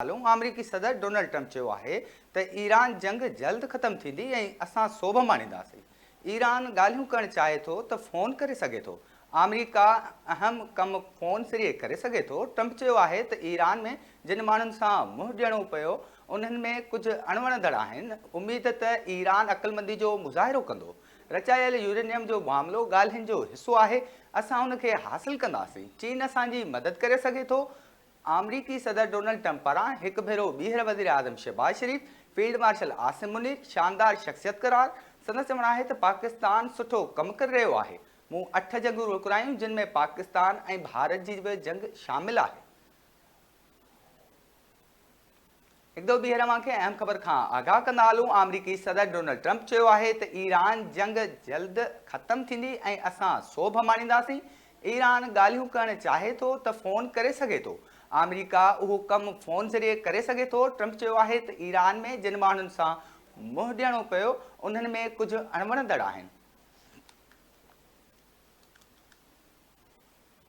هلون، آمريڪي صدر ڊونلڊ ٽرمپ چيو آهي ته ايران جنگ جلد ختم ٿيندي ۽ اسان سوڀ ماڻينداسين، ايران ڳالهيون ڪرڻ چاهي ٿو ته فون ڪري سگهي ٿو، آمريڪا اهم ڪم فون ذريعي ڪري سگهي ٿو، ٽرمپ چيو آهي ته ايران ۾ جن ماڻهن سان منهن ڏيڻو پيو انهن ۾ ڪجهه اڻوڻندڙ آهن، اميد ته ايران عقلمندي جو مظاهرو ڪندو، رچايل يورينيم جو معاملو ڳالهين جو حصو آهي، اسان ان کي حاصل ڪنداسين، چين اسان جي مدد ڪري سگهي ٿو، آمريڪي صدر ڊونلڊ ٽرمپ پاران هڪ ڀيرو ٻيهر وزيراعظم شهباز شريف، فيلڊ مارشل عاصم منير شاندار شخصيت قرار، سندس چوڻ آهي ته پاڪستان سٺو ڪم ڪري رهيو آهي، مون اٺ جنگون روڪرايون جن ۾ پاڪستان ۽ ڀارت جي به جنگ شامل آهي. هڪ دفعو ٻيهر اوهان کي اهم خبر کان آگاهه ڪندا هلون، آمريڪي صدر ڊونلڊ ٽرمپ چيو آهي ته ايران جنگ جلد ختم ٿيندي ۽ اسان سوڀ ماڻينداسين، ايران ڳالهيون ڪرڻ چاهي ٿو ته فون ڪري سگهي ٿو، آمريڪا اهو ڪم فون ذريعي ڪري سگهي ٿو، ٽرمپ چيو آهي ته ايران ۾ جن ماڻهن سان منهن ڏيڻو پيو انهن ۾ ڪجهه اڻوڻندڙ آهن.